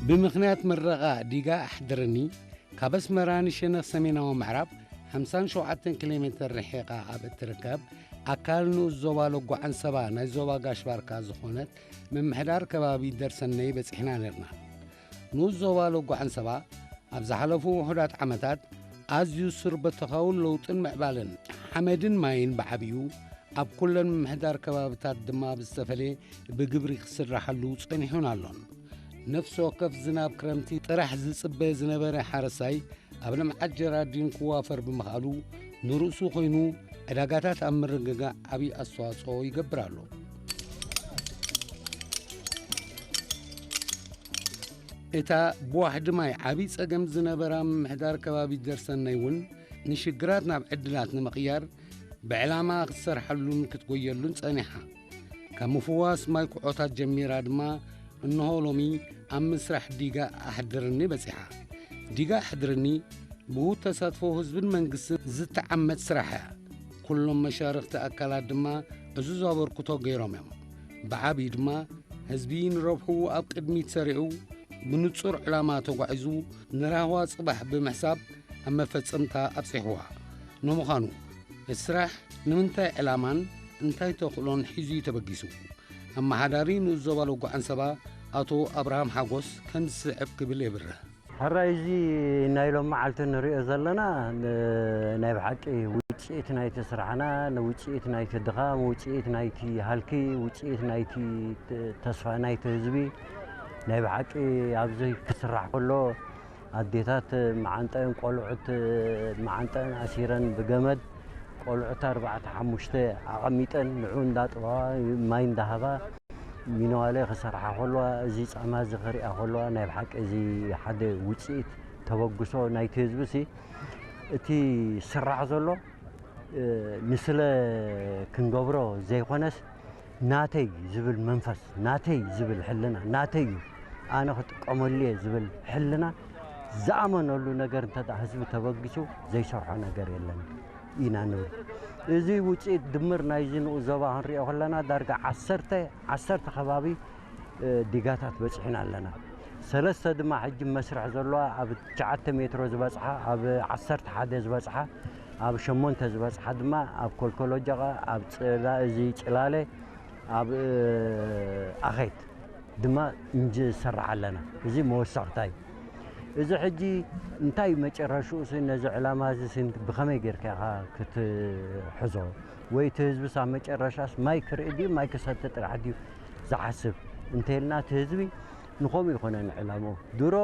ብምኽንያት ምረቓ ዲጋ ኣሕድርኒ፣ ካብ ኣስመራ ንሸነኽ ሰሜናዊ ምዕራብ ሓምሳን ሸውዓተን ኪሎ ሜተር ርሒቓ ኣብ እትርከብ ኣካል ንኡስ ዞባ ሎጎ ዓንሰባ ናይ ዞባ ጋሽ ባርካ ዝኾነት ምምሕዳር ከባቢ ደርሰነይ በጺሕና ነርና። ንኡስ ዞባ ሎጎ ዓንሰባ ኣብ ዝሓለፉ ውሑዳት ዓመታት ኣዝዩ ስር በተኻውን ለውጥን ምዕባለን ሓመድን ማይን ብዓቢኡ ኣብ ኩለን ምምሕዳር ከባብታት ድማ ብዝተፈለየ ብግብሪ ክስራሓሉ ጸኒሑን ኣሎን። ነፍሲ ወከፍ ዝናብ ክረምቲ ጥራሕ ዝጽበ ዝነበረ ሓረሳይ ኣብ ልምዓት ጀራዲን ክዋፈር ብምኽኣሉ ንርእሱ ኮይኑ ዕዳጋታት ኣብ ምርግጋእ ዓብዪ ኣስተዋጽኦ ይገብር ኣሎ። እታ ብዋሕዲ ማይ ዓብዪ ጸገም ዝነበራ ምምሕዳር ከባቢ ደርሰነይ እውን ንሽግራት ናብ ዕድላት ንምቕያር ብዕላማ ክትሰርሓሉን ክትጎየሉን ጸኒሓ። ካብ ምፍዋስ ማይ ኩዖታት ጀሚራ ድማ እንሆ ሎሚ ኣብ ምስራሕ ዲጋ ኣሕድርኒ በጺሓ። ዲጋ ኣሕድርኒ ብውሁድ ተሳትፎ ህዝብን መንግስትን ዝተዓመት ስራሕ እያ። ኩሎም መሻርኽቲ ኣካላት ድማ ዕዙዝ ኣበርክቶ ገይሮም እዮም። ብዓብዪ ድማ ህዝቢ ንረብሕኡ ኣብ ቅድሚት ሰሪዑ ብንጹር ዕላማ ተጓዒዙ ንራህዋ ጽባሕ ብምሕሳብ ኣብ መፈጸምታ ኣብጺሕዋ። ንምዃኑ እቲ ስራሕ ንምንታይ ዕላማን እንታይ ተኽእሎን ሒዙ እዩ ተበጊሱ? ኣመሓዳሪ ንኡስ ዞባ ሎጎ ዓንሰባ ኣቶ ኣብርሃም ሓጎስ ከምዚ ዝስዕብ ክብል የብርህ። ሕራይ፣ እዚ ናይ ሎም መዓልቲ ንሪኦ ዘለና ን-፣ ናይ ብሓቂ ውፅኢት ናይቲ ስራሕና፣ ንውፅኢት ናይቲ ድኻም፣ ውፅኢት ናይቲ ሃልኪ፣ ውፅኢት ናይቲ ተ-፣ ተስፋ ናይቲ ህዝቢ ናይ ብሓቂ ኣብዚ ክስራሕ ከሎ ኣዴታት መዓንጠአን፣ ቆልዑት መዓንጠአን ኣሲረን ብገመድ፣ ቆልዑት ኣርባዕተ ሓሙሽተ ኣቐሚጠን ንዑ እንዳጥበዋ ማይ እንዳሃባ ሚነዋለ ክሰርሓ ከለዋ፣ እዚ ጻማ እዚ ክሪኣ ከለዋ፣ ናይ ብሓቂ እዚ ሓደ ውጽኢት ተበግሶ ናይቲ ህዝቢ ሲ፣ እቲ ዝስራሕ ዘሎ፣ እ፣ ንስለ ክንገብሮ ዘይኮነስ፣ ናተይ ዝብል መንፈስ፣ ናተይ ዝብል ሕልና፣ ናተይ እዩ፣ ኣነ ክጥቀመሉ እየ ዝብል ሕልና ዝኣመነሉ ነገር እንተ ደኣ ህዝቢ ተበጊሱ ዘይሰርሖ ነገር የለን ኢና ንብል። እዚ ውጽኢት ድምር ናይዚ ንኡስ ዞባ ክንሪኦ ከለና ዳርጋ ዓሰርተ፣ ዓሰርተ ከባቢ፣ እ፣ ዲጋታት በጺሕና ኣለና። ሰለስተ ድማ ሕጂ መስርሕ ዘለዋ ኣብ ትሽዓተ ሜትሮ ዝበጽሓ፣ ኣብ ዓሰርተ ሓደ ዝበጽሓ፣ ኣብ ሸሞንተ ዝበጽሓ ድማ ኣብ ኮልኮሎጀቐ፣ ኣብ ጽላ-፣ እዚ ጽላለ፣ ኣብ፣ እ፣ ኣኼት ድማ እንሰርሕ ኣለና። እዚ መወሰኽታ እዩ። እዚ ሕጂ እንታይ መጨረሽኡ ሲ፣ ነዚ ዕላማ እዚ ሲ ብኸመይ ጌርካ ኢኻ ክትሕዞ? ወይ እቲ ህዝብስ ኣብ መጨረሻስ ማይ ክርኢ ድዩ፣ ማይ ክሰቲ ጥራሕ ድዩ ዝሓስብ? እንተኢልና እቲ ህዝቢ ንኸምኡ ይኮነን ዕላምኡ። ድሮ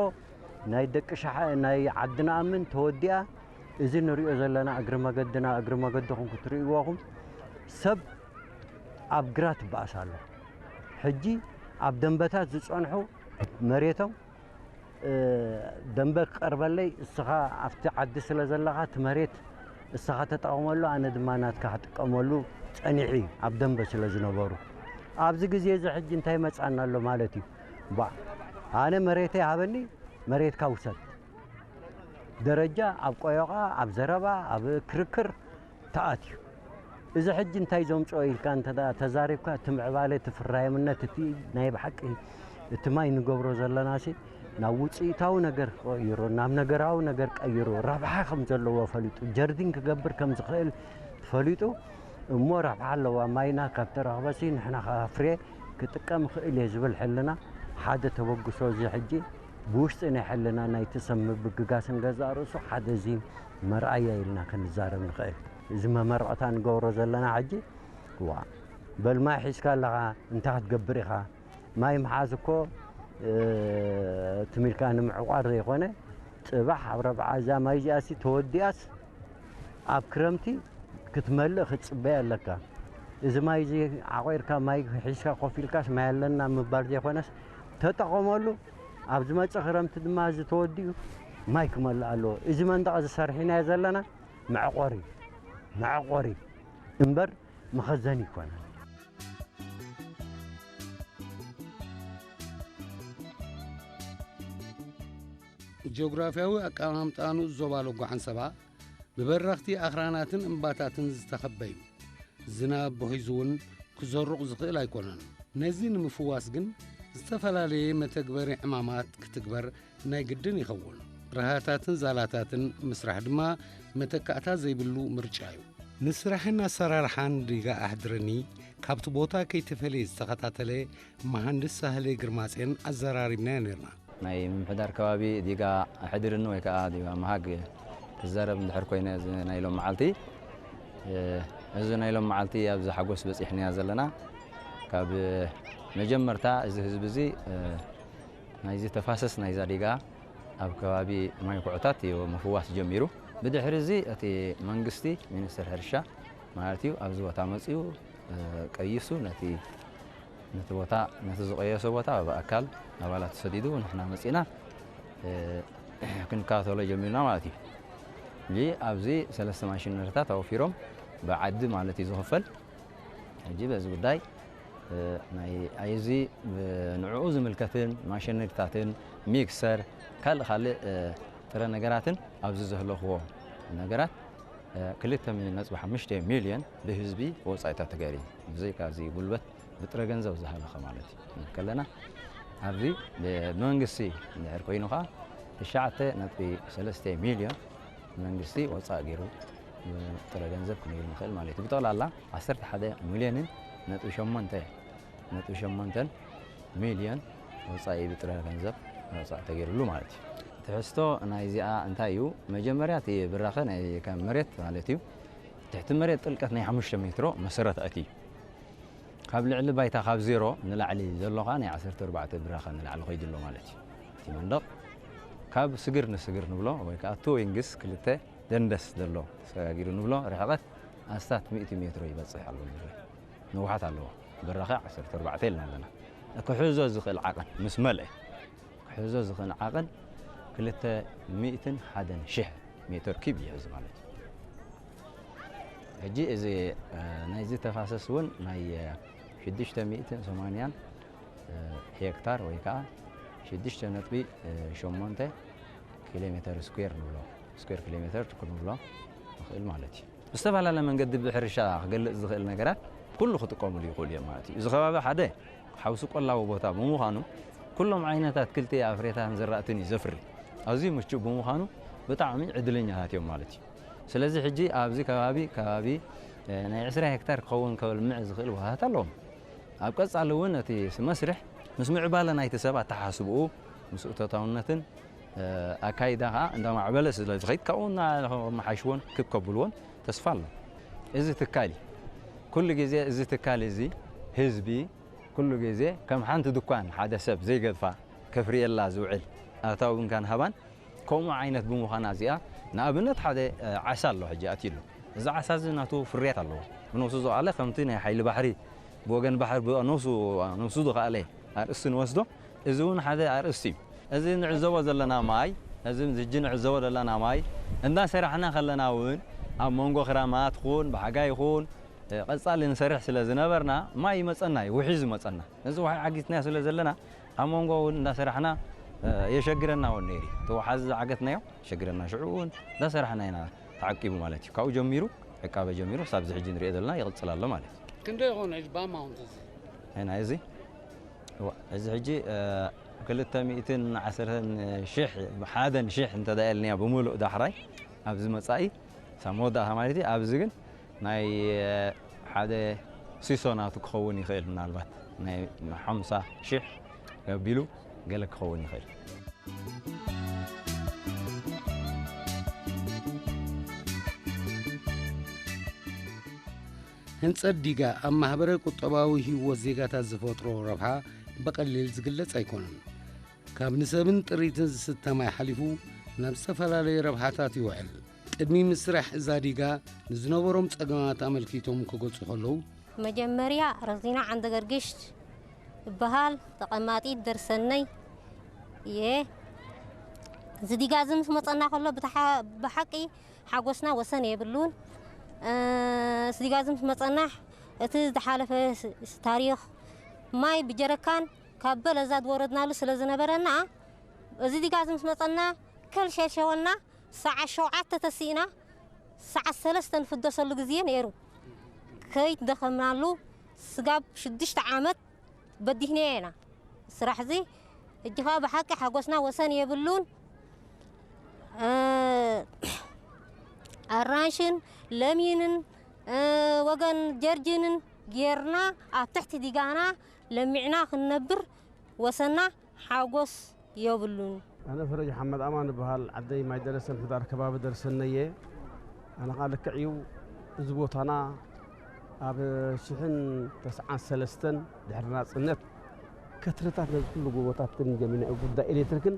ናይ ደቂ ሸሓ-፣ ናይ ዓድና ኣምን ተወዲኣ፣ እዚ ንሪኦ ዘለና እግሪ መገድና፣ እግሪ መገድኹም ክትርእይዎ ኢኹም። ሰብ ኣብ ግራት ይበኣስ ኣሎ። ሕጂ ኣብ ደንበታት ዝጸንሑ መሬቶም፣ እ፣ ደንበ ክቐርበለይ፣ እስኻ ኣብቲ ዓዲ ስለ ዘለኻ፣ እቲ መሬት እስኻ ተጠቐመሉ፣ ኣነ ድማ ናትካ ክጥቀመሉ ጸኒሑ እዩ፣ ኣብ ደንበ ስለ ዝነበሩ። ኣብዚ ግዜ እዚ ሕጂ እንታይ መጻና ኣሎ ማለት እዩ? ባ፣ ኣነ መሬተይ ሃበኒ፣ መሬትካ ውሰድ። ደረጃ ኣብ ቆዮቓ፣ ኣብ ዘረባ፣ ኣብ ክርክር ተኣትዩ። እዚ ሕጂ እንታይ ዘምጽኦ ኢልካ እንተ ደኣ ተዛሪብካ፣ እቲ ምዕባለ፣ እቲ ፍራይምነት፣ እቲ ናይ ብሓቂ እቲ ማይ ንገብሮ ዘለናሲ ናብ ውጽኢታዊ ነገር ቀይሩ፣ ናብ ነገራዊ ነገር ቀይሩ፣ ረብሓ ከም ዘለዎ ፈሊጡ፣ ጀርዲን ክገብር ከም ዝኽእል ፈሊጡ፣ እሞ ረብሓ ኣለዋ ማይና ካብ ተረኽበሲ ንሕና ከኣ ፍሬ ክጥቀም እኽእል እየ ዝብል ሕልና ሓደ ተበግሶ እዚ ሕጂ ብውሽጢ ናይ ሕልና ናይቲ ሰብ ምብግጋስን ገዛእ ርእሱ ሓደ እዚ መርኣያ ኢልና ክንዛረብ ንኽእል። እዚ መመረቕታ ንገብሮ ዘለና ሕጂ፣ ዋ፣ በል ማይ ሒዝካ ኣለኻ፣ እንታይ ክትገብር ኢኻ? ማይ ምሓዝ እኮ፣ እ፣ ትም ኢልካ ንምዕቋር ዘይኮነ፣ ጽባሕ ኣብ ረብዓ እዛ ማይ እዚኣሲ ተወዲኣስ፣ ኣብ ክረምቲ ክትመልእ ክትጽበይ ኣለካ። እዚ ማይ እዚ ዓቑርካ፣ ማይ ሒዝካ ኮፍ ኢልካስ ማይ ኣለና ምባል ዘይኮነስ፣ ተጠቐመሉ። ኣብ ዝመጽእ ክረምቲ ድማ እዚ ተወዲኡ ማይ ክመልእ ኣለዎ። እዚ መንደቕ እዚ ሰሪሕናዮ ዘለና መዕቆሪ፣ መዕቆሪ እምበር መኸዘኒ ኣይኮነን። ጂኦግራፍያዊ ኣቀማምጣ ንኡስ ዞባ ሎጎ ዓንሰባ ብበረኽቲ ኣኽራናትን እምባታትን ዝተኸበ እዩ። ዝናብ ብሒዙ እውን ክዘሩቕ ዝኽእል ኣይኮነን። ነዚ ንምፍዋስ ግን ዝተፈላለየ መተግበሪ ዕማማት ክትግበር ናይ ግድን ይኸውን። በረኻታትን ዛላታትን ምስራሕ ድማ መተካእታ ዘይብሉ ምርጫ እዩ። ንስራሕን ኣሰራርሓን ዲጋ ኣሕድረኒ ካብቲ ቦታ ከይተፈለየ ዝተኸታተለ መሃንድስ ሳህለ ግርማጼን ኣዘራሪብናዮ ነርና። ናይ ምምሕዳር ከባቢ ዲጋ ኣሕድርኒ ወይ ከዓ ዲጋ ምሃግ ክዛረብ እንድሕር ኮይነ፣ እዚ ናይ ሎም መዓልቲ፣ እ፣ እዚ ናይ ሎም መዓልቲ ኣብዚ ሓጎስ በፂሕናያ ዘለና። ካብ መጀመርታ እዚ ህዝቢ እዚ፣ እ፣ ናይዚ ተፋሰስ ናይዛ ዲጋ ኣብ ከባቢ ማይ ኩዕታት እዩ ምፍዋስ ጀሚሩ። ብድሕሪ እዚ እቲ መንግስቲ፣ ሚኒስትር ሕርሻ ማለት እዩ፣ ኣብዚ ቦታ መፂኡ፣ እ፣ ቀይሱ ነቲ፣ ነቲ ቦታ፣ ነቲ ዝቐየሶ ቦታ ብኣካል ኣባላት ተሰዲዱ ንሕና መፂና፣ እ፣ ክንከታተሎ ጀሚርና ማለት እዩ። ሕጂ ኣብዚ ሰለስተ ማሽነሪታት ኣወፊሮም ብዓዲ ማለት እዩ ዝኽፈል። ሕጂ በዚ ጉዳይ፣ እ፣ ናይ ኣይዚ ንዕኡ ዝምልከትን ማሽነሪታትን ሚክሰር ካልእ ካልእ፣ እ፣ ጥረ ነገራትን ኣብዚ ዘህለኽዎ ነገራት፣ እ፣ ክልተ ነጥቢ ሓሙሽተ ሚልዮን ብህዝቢ ወፃኢታት ተገይሩ እዩ። ብዘይካ እዚ ጉልበት ብጥረ ገንዘብ ዝሃለኸ ማለት እዩ። ከለና ኣብዚ ብመንግስቲ እንድሕር ኮይኑ ኸዓ ትሽዓተ ነጥቢ ሰለስተ ሚልዮን መንግስቲ ወፃእ ገይሩ ጥረ ገንዘብ ክንብል ንኽእል ማለት እዩ። ብጠቕላላ ዓሰርተ ሓደ ሚልዮንን ነጥቢ ሸሞንተ፣ ነጥቢ ሸሞንተን ሚልዮን ወፃኢ ብጥረ ገንዘብ ወፃእ ተገይሩሉ ማለት እዩ። ትሕዝቶ ናይዚኣ እንታይ እዩ? መጀመርያ እቲ ብራኸ ናይ ከም መሬት ማለት እዩ። ትሕቲ መሬት ጥልቀት ናይ ሓሙሽተ ሜትሮ መሰረት ኣትዩ። ካብ ልዕሊ ባይታ ካብ ዜሮ ንላዕሊ ዘሎ ኸዓ ናይ ዓሰርተ ኣርባዕተ ብራኸ ንላዕሊ ከይዱ ኣሎ ማለት እዩ። እቲ መንደቕ ካብ ስግር ንስግር ንብሎ ወይ ከዓ ቱ ዊንግስ ክልተ ደንደስ ዘሎ ተሰጋጊሩ ንብሎ ርሕቐት ኣስታት ሚእቲ ሜትሮ ይበፅሕ ኣሎ። ንውሓት ኣለዎ። ብራኸ ዓሰርተ ኣርባዕተ ኢልና ኣለና። ክሕዞ ዝኽእል ዓቐን ምስ መልአ ክሕዞ ዝኽእል ዓቐን ክልተ ሚእትን ሓደን ሽሕ ሜትር ኪብ ይሕዝ ማለት እዩ። ሕጂ እዚ፣ እ፣ ናይዚ ተፋሰስ እውን ናይ፣ እ፣ ሽዱሽተ ሚእትን ሰማንያን፣ እ፣ ሄክታር ወይ ከዓ ሽዱሽተ ነጥቢ ሸሞንተ ኪሎ ሜትር ስኩዌር ንብሎ፣ ስኩዌር ኪሎ ሜትር ክንብሎ ንኽእል ማለት እዩ። ብዝተፈላለየ መንገዲ ብሕርሻ ክገልጽ ዝኽእል ነገራት ኩሉ ክጥቀምሉ ይኽእሉ እዮም ማለት እዩ። እዚ ከባቢ ሓደ ሓውሲ ቆላዊ ቦታ ብምዃኑ ኩሎም ዓይነታት ኣትክልቲ፣ ኣፍሬታትን ዝራእትን እዩ ዘፍሪ። ኣዝዩ ምቹእ ብምዃኑ ብጣዕሚ ዕድለኛታት እዮም ማለት እዩ። ስለዚ ሕጂ ኣብዚ ከባቢ፣ ከባቢ፣ እ፣ ናይ ዕስራ ሄክታር ክኸውን ከልምዕ ዝኽእል ቦታታት ኣለዎም። ኣብ ቀጻሊ እውን እቲ መስርሕ ምስ ምዕባለ ናይቲ ሰብ ኣተሓሳስብኡ፣ ምስ እቶታውነትን፣ እ፣ ኣካይዳ ኸዓ እንዳማዕበለ ስለ ዝኸይድ ካብኡ እናመሓይሽዎን ክብ ከብልዎን ተስፋ ኣሎ። እዚ ትካል እዩ። ኩሉ ግዜ እዚ ትካል እዚ ህዝቢ ኩሉ ግዜ ከም ሓንቲ ድኳን ሓደ ሰብ ዘይገድፋ ከፍርየላ ዝውዕል ኣታዊ እንካን ሃባን ከምኡ ዓይነት ብምዃና እዚኣ ንኣብነት ሓደ፣ እ፣ ዓሳ ኣሎ ሕጂ ኣትዩሉ። እዚ ዓሳ እዚ ናቱ ፍርያት ኣለዎ። ብነብሱ ዝቐለ ከምቲ ናይ ሓይሊ ባሕሪ ብወገን ባሕሪ ብነብሱ፣ ነብሱ ዝኸኣለ ኣርእስቲ ንወስዶ። እዚ እውን ሓደ ኣርእስቲ እዩ። እዚ ንዕዘቦ ዘለና ማይ፣ እዚ ሕጂ ንዕዘቦ ዘለና ማይ እንዳሰራሕና ከለና እውን ኣብ መንጎ ክራማት ኹን ብሓጋይ ይኹን፣ እ፣ ቀጻሊ ንሰርሕ ስለ ዝነበርና ማይ ይመጸና እዩ፣ ውሒ ዝመጸና። እዚ ውሒ ዓጊትናዮ ስለ ዘለና ኣብ መንጎ እውን እንዳሰራሕና፣ እ፣ የሸግረና እውን ነይሩ እዩ። እቲ ወሓዚ ዝዓገትናዮ የሸግረና። ሽዑ እውን እንዳሰራሕና ኢና ተዓቂቡ ማለት እዩ። ካብኡ ጀሚሩ፣ ዕቃበ ጀሚሩ፣ ክሳብ እዚ ሕጂ ንሪኦ ዘለና ይቕጽል ኣሎ ማለት እዩ። ክንደይ ይኾን ሕጂ ብኣማውንት እዚ? ናይ፣ ናይ እዚ? እዋ፣ እዚ ሕጂ፣ እ፣ ክልተ ሚእትን ዓሰርተን ሽሕ፣ ሓደን ሽሕ እንተ ደኣ ኢልናዮ ብምሉእ ዳሕራይ፣ ኣብዚ መጻኢ፣ ሳብ መወዳእታ ማለት እዩ። ኣብዚ ግን ናይ፣ እ፣ ሓደ ሲሶ ናቱ ክኸውን ይኽእል፣ ምናልባት ናይ ሓምሳ ሽሕ ገቢሉ ገለ ክኸውን ይኽእል። ህንጸት ዲጋ ኣብ ማህበረ ቁጠባዊ ህይወት ዜጋታት ዝፈጥሮ ረብሓ ብቐሊል ዝግለጽ ኣይኮነን። ካብ ንሰብን ጥሪትን ዝስተ ማይ ሓሊፉ ናብ ዝተፈላለዩ ረብሓታት ይውዕል። ቅድሚ ምስራሕ እዛ ዲጋ ንዝነበሮም ጸገማት ኣመልኪቶም ክገልጹ ከለዉ፣ መጀመርያ ረዚና ዓንደ ገርግሽ እበሃል፣ ተቐማጢት ደርሰነይ እየ። እዚ ዲጋ እዚ ምስ መጸና ከሎ ብተሓ-፣ ብሓቂ ሓጎስና ወሰን የብሉን። እ፣ እዚ ዲጋ እዚ ምስ መጸና እቲ ዝሓለፈ ስ-፣ ስ-፣ ታሪኽ ማይ ብጀረካን ካብ በለዛ ዝወረድናሉ ስለ ዝነበረና፣ እዚ ዲጋ እዚ ምስ መጸና ከልሸሸወና፣ ሰዓት ሸውዓተ ተሲእና ሰዓት ሰለስተ ንፍደሰሉ ግዜ ነይሩ። ከይትደኸምናሉ ስጋብ ሽዱሽተ ዓመት በዲህናዮ ኢና። ስራሕ እዚ ሕጂ ኸኣ ብሓቂ ሓጎስና ወሰን የብሉን። እ፣ ኣራንሽን ለሚንን፣ እ፣ ወገን ጀርጅንን ጌርና ኣብ ትሕቲ ዲጋና ለሚዕና ክንነብር ወሰና ሓጎስ የብሉን። ኣነ ፈረጅ ሓመድ ኣማን እበሃል። ዓደይ ማይ ደረሰ፣ ምሕዳር ከባቢ ደርሰነ እየ። ኣነ ኸዓ ልክዕ እዩ፣ እዚ ቦታና ኣብ ሽሕን ተስዓን ሰለስተን ድሕሪ ናጽነት ከትርታት ነዚ ኩሉ ጎቦታት ጀሚርና እዩ። ጉዳይ ኤሌክትሪክን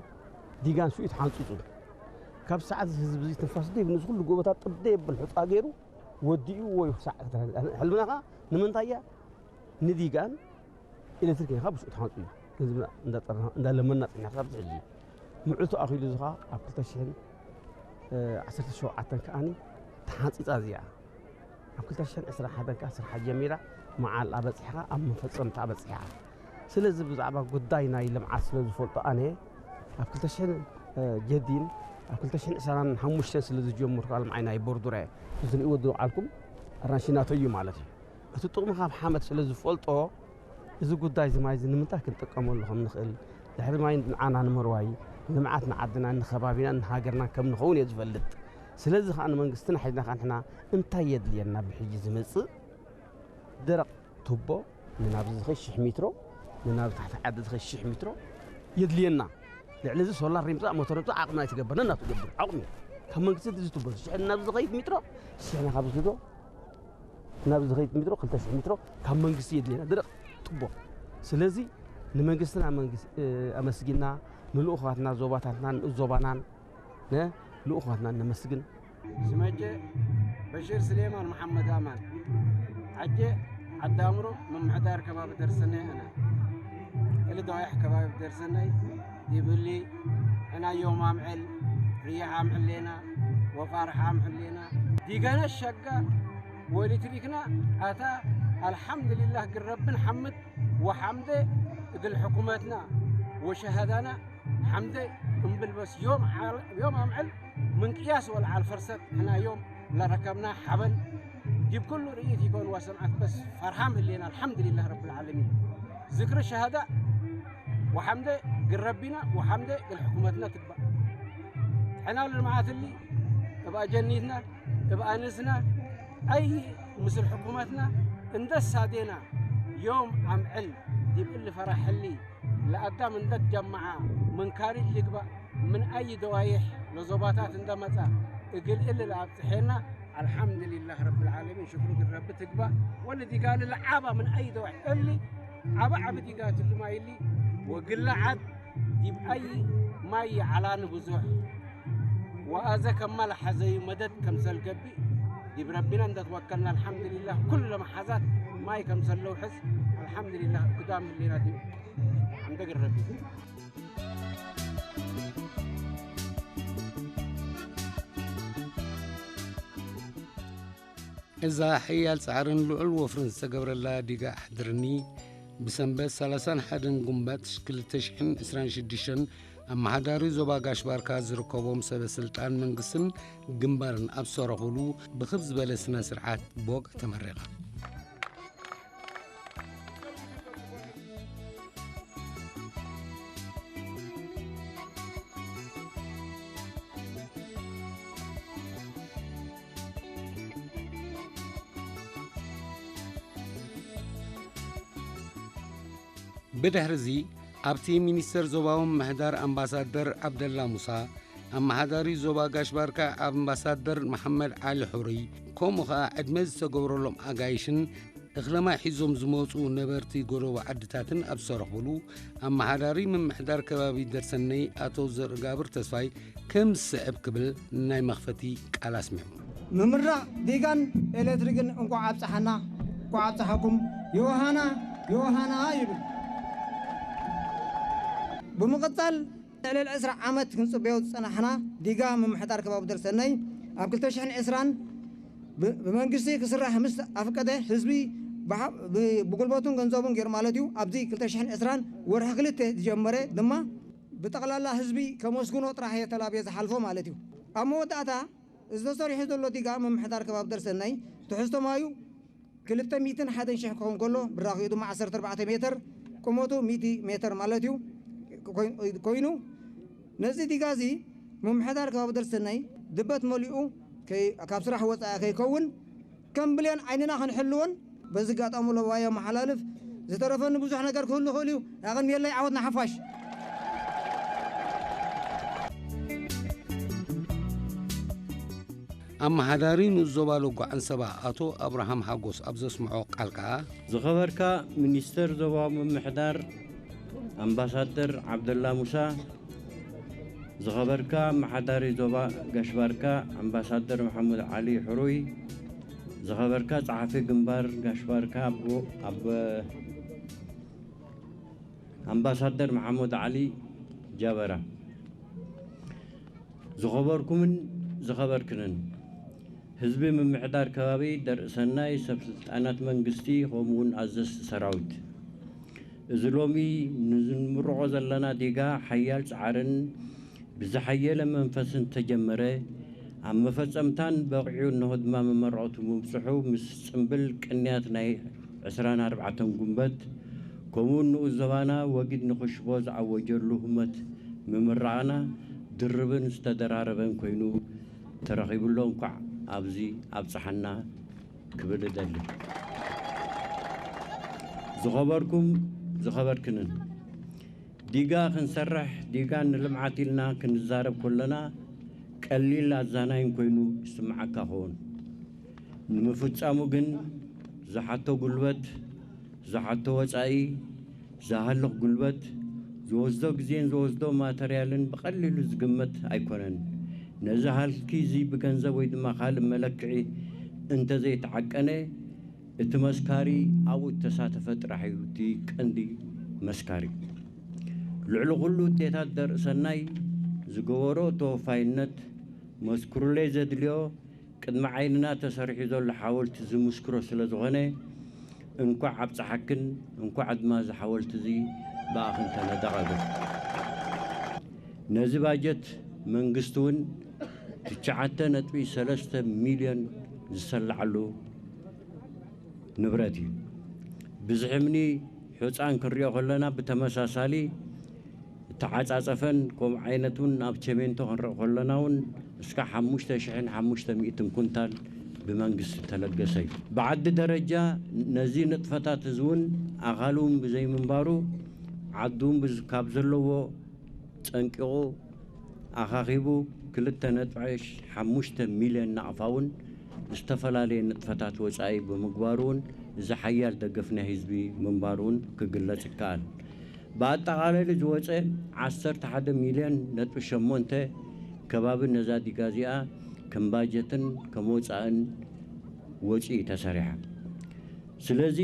ዲጋን ስኡ ተሓንጺጹ። ካብ ሰዓት እዚ ህዝቢ እዚ ትንፋስ ደይብሉ፣ ነዚ ኩሉ ጎቦታት ጥብ ደየብል ሑጻ ገይሩ ወዲኡ ወይ ሰዓት ሕልምና ኸዓ ንምንታይ እያ ንዲጋን ኤሌክትሪክ ኢኻ ብስኡ ተሓንጹ እዩ። ገንዘብና እንዳጠርና፣ እንዳለመና ጽኒሕና ክሳብ ሕጂ። ምዕቱ ኣኺሉ እዚ ኸኣ ኣብ ክልተ ሽሕን ዓሰርተ ሸውዓተን ከኣኒ ተሓንጺጻ እዚኣ። ኣብ ክልተ ሽሕን ዕስራን ሓደን ከኣ ስርሓ ጀሚራ፣ መዓል ኣበጺሕኻ፣ ኣብ መፈጸምታ ኣበጺሕኻ። ስለዚ ብዛዕባ ጉዳይ ናይ ልምዓት ስለ ዝፈልጦ ኣነ፣ ኣብ ክልተ ሽሕን ጀዲን፣ ኣብ ክልተ ሽሕን ዕስራን ሓሙሽተን ስለ ዝጀመርኩ ልምዓይ ናይ ቦርዱራ እየ። ዝርእይዎ ዝወዓልኩም ኣራንሺ ናተይ እዩ ማለት እዩ። እቲ ጥቕሚ ካብ ሓመድ ስለ ዝፈልጦ፣ እዚ ጉዳይ እዚ ማይ እዚ ንምንታይ ክንጥቀመሉ ከም ንኽእል፣ ድሕሪ ማይ ንዓና ንምርዋይ፣ ልምዓት ንዓድና፣ ንኸባቢና፣ ንሃገርና ከም ንኸውን እየ ዝፈልጥ። ስለዚ ኸዓ ንመንግስትና ሒዝና ኸዓ ንሕና እንታይ የድልየና ብሕጂ ዝመጽእ ደረቕ ቱቦ ንናብዚ ዝኸይድ ሽሕ ሜትሮ፣ ንናብ ታሕቲ ዓዲ ዝኸይድ ሽሕ ሜትሮ የድልየና። ልዕሊ እዚ ሶላር ይምጻእ፣ ሞተር ይምጻእ፣ ዓቕምና ኣይትገብርና፣ እናትገብር ዓቕሚ ካብ መንግስቲ እዚ ቱቦ ሽሕ ናብዚ ዝኸይድ ሜትሮ፣ ሽሕ ናብ ዝዶ ናብ ዝኸይድ ሜትሮ፣ ክልተ ሽሕ ሜትሮ ካብ መንግስቲ የድልየና፣ ደረቕ ቱቦ። ስለዚ ንመንግስትና መንግስ-፣ እ፣ ኣመስጊና፣ ንልኡኻትና ዞባታትናን ንኡስ ዞባናን፣ ንልኡኻትናን ነመስግን። ስመጀ በሽር ስሌማን መሓመድ ኣማን፣ ዓጀ ዓዲ ኣምሮ፣ ምምሕዳር ከባቢ ደርሰነ ኣነ፣ እሊ ደዋይሕ ከባቢ ደርሰነይ ይብሊ፣ ሕና ዮም ኣምዕል፣ ርያሕ ኣምዕሌና፣ ወፋርሕ ኣምዕሌና፣ ዲገነ ሸጋ፣ ወኤሌክትሪክና ኣታ፣ ኣልሓምዱሊላህ፣ ግረብን ሓምድ፣ ወሓምደ እግል ሕኩመትና፣ ወሸሃዳና፣ ሓምደ እምብል በስ ዮም ዓል-፣ ዮም ኣምዕል ምንቅያስ ወልዓል ፈርሰት ሕና ዮም ለረከብና ሓበን ዲብ ኩሉ ርእይት ይኮን ወሰምዓት በስ ፈርሃም ህሌና ኣልሓምዱሊላህ ረብል ዓለሚን። ዝክሪ ሸሃዳ ወሓምደ ግረቢና ወሓምደ ግል ሕኩመትና ትግባእ። ሕና ልልምዓት እሊ እብ ኣጀኒትና እብ ኣንስና ኣይ ምስል ሕኩመትና እንደ ሳዴና ዮም ኣምዕል ዲብ እሊ ፈራሕሊ ለኣዳም እንደ ጀማዓ ምን ካሪጅ ልግባእ ምን ኣይ ደዋይሕ ለዞባታት እንደ መጻ እግል እሊ ለኣብጽሐና ኣልሓምድሊላህ ረብል ዓለሚን ሽክሩ እግል ረቢ ትግባእ። ወለ ዲጋሊ ለዓባ ምን ኣይ ደዋይሕ እሊ ዓባ ዓቢ ዲጋ ትልማይሊ ወግለ ዓድ ዲብ ኣይ ማይ ዓላኒ ብዙሕ ወኣዘ ከማ ለሐዘዩ መደድ ከምሰል ገብእ ዲብ ረቢና እንደ ትወከልና ኣልሓምድሊላህ ኩሉ ለመሓዛት ማይ ከምሰል ለውሕዝ ኣልሓምድሊላህ እግዳም ህሌና ዲብ ሓምደ ግረቢ። እዛ ሕያል ጻዕርን ልዑል ወፍርን ዝተገብረላ ዲጋ ኣሕድርኒ፣ ብሰንበት ሰላሳን ሓደን ጉንበት ክልተ ሽሕን ዕስራን ሽዱሽተን ኣመሓዳሪ ዞባ ጋሽ ባርካ ዝርከቦም ሰበ ስልጣን መንግስትን ግንባርን ኣብ ዝሰረኹሉ ብኽብ ዝበለ ስነ ስርዓት ብወግዒ ተመሪቓ። ብድሕርዚ ኣብቲ ሚኒስተር ዞባዊ ምምሕዳር ኣምባሳደር ዓብደላ ሙሳ፣ ኣመሓዳሪ ዞባ ጋሽ ባርካ ኣምባሳደር መሓመድ ዓሊ ሑሩይ፣ ከምኡ ኸኣ ዕድመ ዝተገብረሎም ኣጋይሽን እኽለማይ ሒዞም ዝመጹ ነበርቲ ጎረቦ ዓድታትን ኣብ ዝተረኽብሉ፣ ኣመሓዳሪ ምምሕዳር ከባቢ ደርሰነይ ኣቶ ዘርእጋብር ተስፋይ ከም ዝስዕብ ክብል ናይ መኽፈቲ ቃል ኣስሚዑ። ምምራቕ ዲጋን ኤሌክትሪክን እንኳዕ ኣብፀሓና፣ እንኳዕ ኣብፀሓኩም። ዮሃና፣ ዮሃና ይብል። ብምቕፃል ልዕሊ ዕስራ ዓመት ክንፅበዮ ዝፀናሕና ዲጋ ምምሕዳር ከባቢ ደርሰነይ ኣብ ክልተ ሽሕን ዕስራን ብ-፣ ብመንግስቲ ክስራሕ ምስ ኣፍቀደ ህዝቢ ብሓ-፣ ብ-፣ ብጉልበቱን ገንዘቡን ገይሩ ማለት እዩ። ኣብዚ ክልተ ሽሕን ዕስራን ወርሒ ክልተ ዝጀመረ ድማ ብጠቕላላ ህዝቢ ከመስግኖ ጥራሕ እየ ተላብየ ዝሓልፎ ማለት እዩ። ኣብ መወዳእታ እዚ ተሰሪሑ ዘሎ ዲጋ ምምሕዳር ከባቢ ደርሰነይ ትሕዝቶ ማዩ ክልተ ሚእትን ሓደን ሽሕ ክኸውን ከሎ ብራኺኡ ድማ ዓሰርተ ኣርባዕተ ሜትር ቁመቱ ሚእቲ ሜትር ማለት እዩ ኮይ-፣ ኮይኑ ነዚ ዲጋ እዚ ምምሕዳር ከባቢ ደርሰነይ ድበት መሊኡ ከይ-፣ ካብ ስራሕ ወፃኢ ከይከውን ከም ብሌን ዓይንና ክንሕልዎን በዚ ኣጋጣሚ ለባይ የመሓላልፍ። ዝተረፈኒ ብዙሕ ነገር ክህሉ ይኽእል እዩ። ያቐንየለይ፣ ዓወት ንሓፋሽ። ኣመሓዳሪ ንኡስ ዞባ ሎጎ ዓንሰባ ኣቶ ኣብርሃም ሓጎስ ኣብ ዘስምዖ ቃል ከኣ፣ ዝኸበርካ ሚኒስተር ዞባዊ ምምሕዳር ኣምባሳደር ዓብደላ ሙሳ፣ ዝኸበርካ ኣመሓዳሪ ዞባ ጋሽባርካ ኣምባሳደር መሓሙድ ዓሊ ሕሩይ፣ ዝኸበርካ ጸሓፊ ግንባር ጋሽባርካ ኣቦ-፣ ኣበ-፣ ኣምባሳደር መሓሙድ ዓሊ ጃበራ፣ ዝኸበርኩምን ዝኸበርክንን ህዝቢ ምምሕዳር ከባቢ ደርእ ሰናይ፣ ሰብ ስልጣናት መንግስቲ፣ ከምኡውን ኣዘዝቲ ሰራዊት፣ እዚ ሎሚ ንዝንምርቖ ዘለና ዲጋ ሓያል ጻዕርን ብዝሓየለ መንፈስን ተጀመረ፣ ኣብ መፈጸምታን በቒዑ እነሆ ድማ መመረቕቱ ምብጽሑ ምስ ጽምብል ቅንያት ናይ ዕስራን ኣርባዕተን ጉንበት፣ ከምኡውን ንኡስ ዞባና ወጊድ ንኽሽቦ ዝኣወጀሉ ህሞት ምምራቕና ድርብን ዝተደራረበን ኮይኑ ተረኺቡሎ። እንኳዕ ኣብዚ ኣብጽሓና ክብል እደሊ። ዝኸበርኩም ዝኸበርክንን፣ ዲጋ ክንሰርሕ፣ ዲጋ ንልምዓት ኢልና ክንዛረብ ከለና ቀሊል ኣዛናይን ኮይኑ ይስምዓካ ኸውን። ንምፍጻሙ ግን ዝሓቶ ጉልበት፣ ዝሓቶ ወጻኢ፣ ዝሃልኽ ጉልበት፣ ዝወስዶ ግዜን ዝወስዶ ማተርያልን ብቐሊሉ ዝግመት ኣይኮነን። ነዚ ሃልኪ እዚ ብገንዘብ ወይ ድማ ካልእ መለክዒ እንተዘይተዓቀነ፣ እቲ መስካሪ ኣብኡ እተሳተፈ ጥራሕ እዩ እቲ ቀንዲ መስካሪ። ልዕሊ ኩሉ እዴታት ደርእሰናይ ዝገበሮ ተወፋይነት መስክሩለይ ዘድልዮ ቅድሚ ዓይንና ተሰሪሑ ዘሎ ሓወልቲ ዝምስክሮ ስለ ዝኾነ፣ እንኳዕ ኣብጽሓክን እንኳዕ ድማ እዚ ሓወልቲ እዚ ብኣኽን ተነደቐ። ነዚ ባጀት መንግስቲ እውን ትሽዓተ ነጥቢ ሰለስተ ሚልዮን ዝሰላዓሉ ንብረት እዩ። ብዝሒ እምኒ ሑፃን ክንሪኦ ከለና ብተመሳሳሊ እተዓፃፀፈን ከምኡ ዓይነት እውን ኣብ ቸሜንቶ ክንርኢ ከለና እውን እስካብ ሓሙሽተ ሽሕን ሓሙሽተ ሚእትን ኩንታል ብመንግስቲ ተለገሰ እዩ። ብዓዲ ደረጃ ነዚ ንጥፈታት እዚ እውን ኣኻሉ እውን ብዘይምንባሩ ዓዱ እውን ብዝ-፣ ካብ ዘለዎ ጸንቂቑ ኣኻኺቡ ክልተ ነጥቢ ሓሙሽተ ሚልዮን ናቕፋ እውን ዝተፈላለየ ንጥፈታት ወጻኢ ብምግባሩ እውን እዚ ሓያል ደገፍ ናይ ህዝቢ ምንባሩ እውን ክግለጽ ይከኣል። ብኣጠቓላሊ ዝወጸ ዓሰርተ ሓደ ሚልዮን ነጥቢ ሸሞንተ ከባቢ ነዛ ዲጋ እዚኣ ከም ባጀትን ከም ወጻእን ወጺኡ ተሰሪሓ። ስለዚ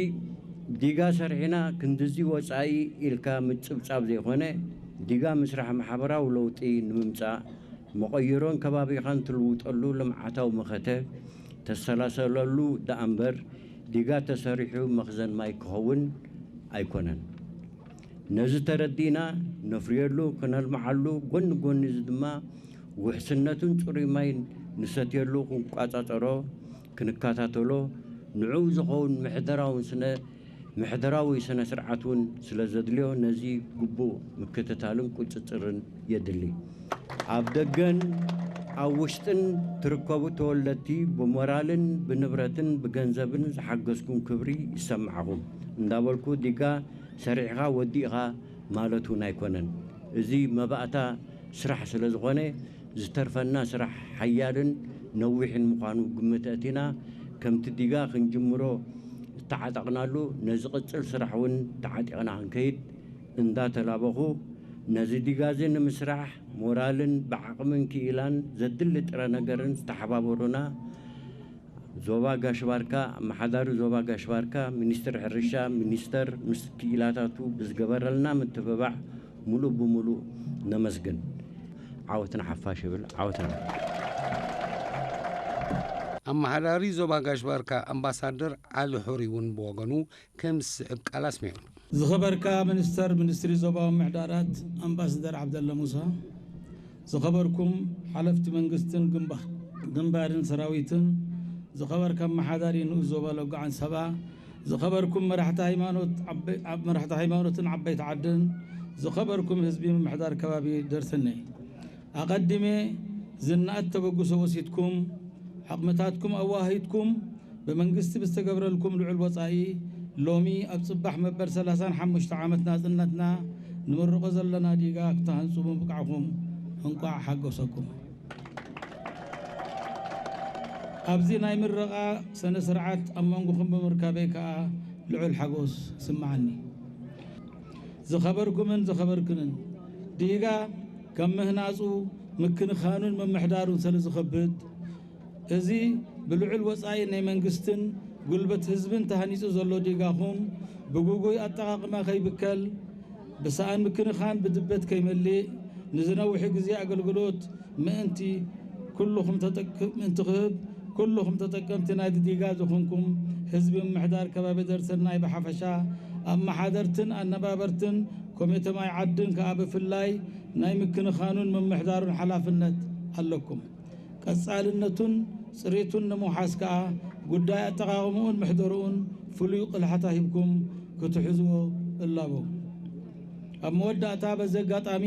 ዲጋ ሰሪሕና ክንድዚ ወጻኢ ኢልካ ምጽብጻብ ዘይኮነ፣ ዲጋ ምስራሕ ማሕበራዊ ለውጢ ንምምጻእ፣ መቐይሮን ከባቢኻን ትልውጠሉ ልምዓታዊ መኸተ ተሰላሰለሉ ደኣ እምበር፣ ዲጋ ተሰሪሑ መኽዘን ማይ ክኸውን ኣይኮነን። ነዚ ተረዲእና ነፍርየሉ፣ ክነልምዓሉ፣ ጎኒ ጎኒ እዚ ድማ ውሕስነቱን ጽሩይ ማይ ንሰትየሉ ክንቋጻጸሮ፣ ክንከታተሎ፣ ንዕኡ ዝኸውን ምሕደራውን ስነ-፣ ምሕደራዊ ስነ ስርዓት እውን ስለ ዘድልዮ፣ ነዚ ግቡእ ምክትታልን ቁጽጽርን የድሊ። ኣብ ደገን ኣብ ውሽጥን ትርከቡ ተወለድቲ፣ ብሞራልን ብንብረትን ብገንዘብን ዝሓገዝኩም ክብሪ ይሰማዕኹም እንዳበልኩ፣ ዲጋ ሰሪሕኻ ወዲእኻ ማለት እውን ኣይኮነን። እዚ መባእታ ስራሕ ስለ ዝኾነ፣ ዝተርፈና ስራሕ ሓያልን ነዊሕን ምዃኑ ግምት ኣእቲና፣ ከምቲ ዲጋ ክንጅምሮ እተዓጠቕናሉ፣ ነዚ ቅጽል ስራሕ እውን ተዓጢቕና ክንከይድ እንዳተላበኹ፣ ነዚ ዲጋ እዚ ንምስራሕ ሞራልን ብዓቕምን ክኢላን ዘድሊ ጥረ ነገርን ዝተሓባበሩና ዞባ ጋሽ ባርካ፣ ኣመሓዳሪ ዞባ ጋሽ ባርካ፣ ሚኒስትር ሕርሻ፣ ሚኒስተር ምስ ክኢላታቱ ብዝገበረልና ምትብባዕ ሙሉእ ብሙሉእ ነመስግን። ዓወት ንሓፋሽ ይብል። ዓወት ንሓፋሽ። ኣመሓዳሪ ዞባ ጋሽ ባርካ ኣምባሳደር ዓሊ ሑሪ እውን ብወገኑ ከም ዝስዕብ ቃል ኣስሚዑ። ዝኸበርካ ሚኒስተር ሚኒስትሪ ዞባዊ ምሕዳራት ኣምባሳደር ዓብደለ ሙሳ፣ ዝኸበርኩም ሓለፍቲ መንግስትን ግንባ-፣ ግንባርን ሰራዊትን፣ ዝኸበርካ ኣመሓዳሪ ንኡስ ዞባ ሎጋዓን ሰባ፣ ዝኸበርኩም መራሕቲ ሃይማኖት ዓበ-፣ ዓብ-፣ መራሕቲ ሃይማኖትን ዓበይቲ ዓድን፣ ዝኸበርኩም ህዝቢ ምምሕዳር ከባቢ ደርሰነይ፣ ኣቐዲመ ዝነኣድ ተበግሶ ወሲድኩም፣ ዓቕምታትኩም ኣዋሂድኩም፣ ብመንግስቲ ብዝተገብረልኩም ልዑል ወጻኢ፣ ሎሚ ኣብ ጽባሕ መበል ሰላሳን ሓሙሽተ ዓመት ናጽነትና ንምርቆ ዘለና ዲጋ ክትሃንጹ ምብቃዕኩም እንቋዕ ሓጎሰኩም። ኣብዚ ናይ ምረቓ ስነ ስርዓት ኣብ መንጎኹም ብምርካበይ ከኣ ልዑል ሓጎስ ይስምዓኒ። ዝኸበርኩምን ዝኸበርክንን፣ ዲጋ ከም ምህናጹ፣ ምክንኻኑን ምምሕዳሩን ስለ ዝኸብድ፣ እዚ ብልዑል ወጻኢ ናይ መንግስትን ጉልበት ህዝብን ተሃኒጹ ዘሎ ዲጋኹም ብግጉይ ኣጠቓቕማ ከይብከል፣ ብሰኣን ምክንኻን ብድበት ከይመልእ፣ ንዝነውሒ ግዜ ኣገልግሎት ምእንቲ ኩልኹም ተጠቅ-፣ ምእንቲ ክህብ፣ ኩልኹም ተጠቀምቲ ናይዚ ዲጋ ዝኾንኩም ህዝቢ ምምሕዳር ከባቢ ደርሰናይ ብሓፈሻ፣ ኣመሓደርትን ኣነባበርትን ኮሚተ ማይ ዓድን ከኣ ብፍላይ ናይ ምክንኻኑን ምምሕዳሩን ሓላፍነት ኣለኩም። ቀጻልነቱን ጽሬቱን ንምውሓስ ከኣ ጉዳይ ኣጠቓቕምኡን ምሕደርኡን ፍሉይ ቅልሓታ ሂብኩም ክትሕዝዎ እላቦ። ኣብ መወዳእታ በዚ ኣጋጣሚ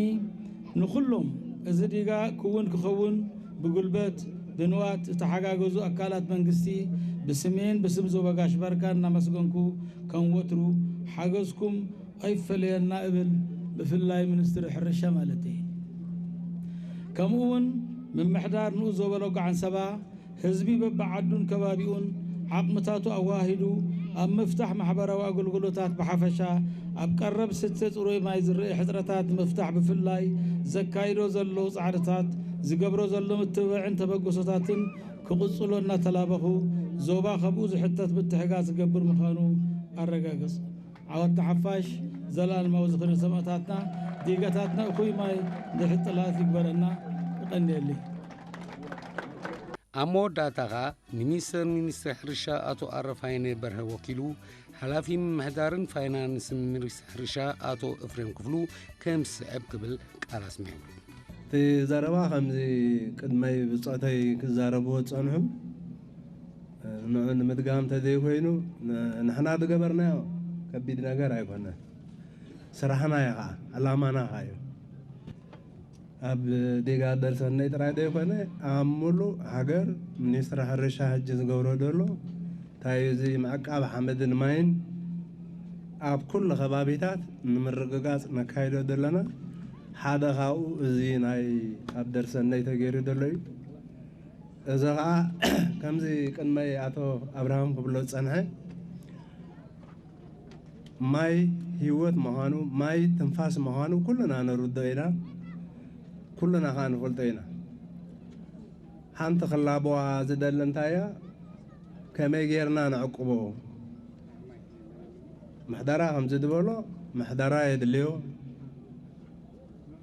ንኹሎም እዚ ዲጋ ክውን ክኸውን ብጉልበት ብንዋት ዝተሓጋገዙ ኣካላት መንግስቲ ብስሜን ብስም ዞባ ጋሽ ባርካ እናመስገንኩ ከም ወትሩ ሓገዝኩም ኣይፈለየና እብል፣ ብፍላይ ሚኒስትሪ ሕርሻ ማለት እየ። ከምኡ እውን ምምሕዳር ንኡስ ዞባ ሎጋዓን ሰባ ህዝቢ በብዓዱን ከባቢኡን ዓቕምታቱ ኣዋሂዱ ኣብ ምፍታሕ ማሕበራዊ ኣገልግሎታት ብሓፈሻ ኣብ ቀረብ ስተ ጽሩይ ማይ ዝረአ ሕጽረታት ንምፍታሕ ብፍላይ ዘካይዶ ዘሎ ጻዕርታት ዝገብሮ ዘሎ ምትብባዕን ተበግሶታትን ክቕጽሎ እናተላበኹ ዞባ ከብኡ ዝሕተት ምትሕጋዝ ዝገብር ምዃኑ ኣረጋግጽ። ዓወት ንሓፋሽ፣ ዘላለማዊ ዝኽሪ ንሰማእታትና፣ ዲጋታትና እኹይ ማይ ድሕሪ ጥላት ይግበረና። ይቐንየለይ። ኣብ መወዳእታ ኸኣ ሚኒስተር ሚኒስትሪ ሕርሻ ኣቶ ኣረፋይነ በርሀ ወኪሉ፣ ሓላፊ ምምሕዳርን ፋይናንስን ሚኒስትሪ ሕርሻ ኣቶ እፍሬም ክፍሉ ከም ዝስዕብ ክብል ቃል ኣስሚዑ። እቲ ዘረባ ከምዚ ቅድመይ ብጾተይ ክዛረብዎ ዝጸንሑ፣ ንዑ ንምድጋም ተዘይኮይኑ፣ ን-፣ ንሕና ዝገበርናዮ ከቢድ ነገር ኣይኮነን። ስራሕና እዩ ኸዓ፣ ዕላማና ኸዓ እዩ። ኣብ ዲጋ ደርሰነይ ጥራይ ዘይኮነ፣ ኣብ ሙሉእ ሃገር ሚኒስትሪ ሕርሻ ሕጂ ዝገብሮ ዘሎ፣ እንታይ እዩ እዚ ምዕቃብ ሓመድን ማይን ኣብ ኩሉ ከባቢታት ንምርግጋጽ ነካይዶ ዘለና፣ ሓደ ካብኡ እዚ ናይ ኣብ ደርሰነይ ተገይሩ ዘሎ እዩ። እዚ ኸዓ ከምዚ ቅድመይ ኣቶ ኣብርሃም ክብሎ ዝጸንሐ፣ ማይ ህይወት ምዃኑ፣ ማይ ትንፋስ ምዃኑ ኩልና ንርድኦ ኢና፣ ኩልና ኸዓ ንፈልጦ ኢና። ሓንቲ ክላበዋ ዝደሊ እንታይ እያ? ከመይ ጌርና ነዕቅቦ? ምሕደራ ከምዚ ዝበሎ ምሕደራ የድልዮ።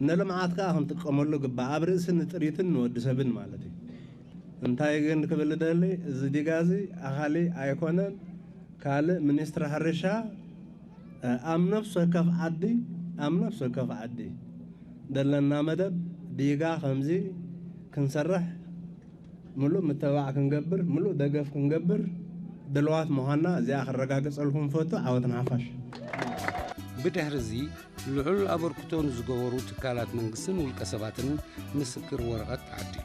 ንልምዓት ከኣ ክንጥቀመሉ ግባእ፣ ኣብ ርእሲ ንጥሪትን ንወዲ ሰብን ማለት እዩ። እንታይ ግን ክብል ደሊ፣ እዚ ዲጋ እዚ ኣኻሊ ኣይኮነን። ካልእ ሚኒስትሪ ሕርሻ፣ እ፣ ኣብ ነፍሲ ወከፍ ዓዲ፣ ኣብ ነፍሲ ወከፍ ዓዲ ዘለና መደብ ዲጋ ከምዚ ክንሰርሕ ምሉእ ምትብባዕ ክንገብር፣ ምሉእ ደገፍ ክንገብር ድልዋት ምዃንና እዚኣ ክረጋግጸልኩም ፈቱ። ዓወት ንሓፋሽ። ብድሕሪ እዚ ልዑል ኣበርክቶ ንዝገበሩ ትካላት መንግስትን ውልቀ ሰባትን ምስክር ወረቐት ተዓዲሉ።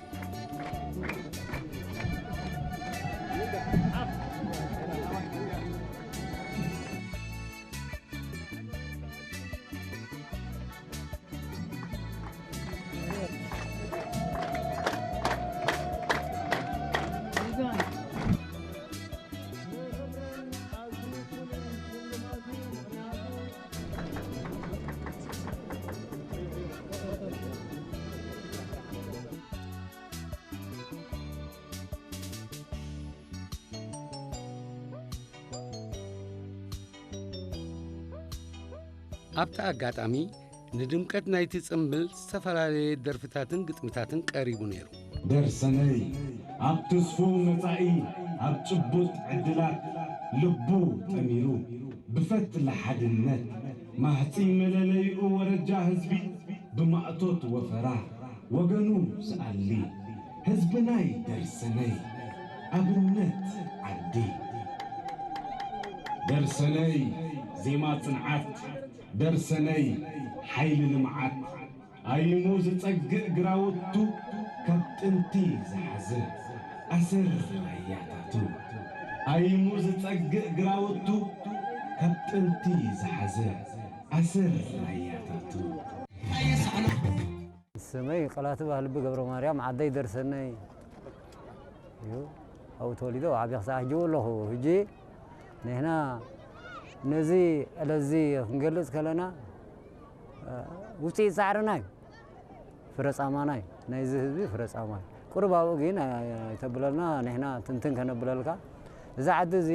ኣብቲ ኣጋጣሚ ንድምቀት ናይቲ ጽምብል ዝተፈላለየ ደርፍታትን ግጥምታትን ቀሪቡ ነይሩ። ደርሰነይ ኣብ ትስፉው መጻኢ ኣብ ጭቡጥ ዕድላት ልቡ ጠሚሩ ብፈትሊ ሓድነት ማህጺ መለለይኡ ወረጃ ህዝቢ ብማእቶት ወፈራ ወገኑ ስኣሊ ህዝብናይ ደርሰነይ ኣብነት ዓዲ ደርሰነይ ዜማ ጽንዓት ደርሰነይ ሓይሊ ልምዓት ኣይሙ ዝጸግእ ግራውቱ ካብ ጥንቲ ዝሓዘ ኣሰር ራያታቱ ኣይሙ ዝጸግእ ግራውቱ ካብ ጥንቲ ዝሓዘ ኣሰር ራያታቱ ስመይ ቀላቲ ባህልቢ ገብረ ማርያም ዓደይ ደርሰነይ እዩ። ኣብኡ ተወሊዶ ኣብ ዓብየ ክሳዕ ሕጂ ኣለኹ። ሕጂ ንሕና ነዚ ዕለዚ ክንገልጽ ከለና ውፅኢት ፃዕርና እዩ። ፍረፃማና እዩ። ናይዚ ህዝቢ ፍረፃማ እዩ። ቁርብ ኣብኡ ግን ኣይተብለልና ንሕና ትንትን ከነብለልካ እዚ ዓዲ እዚ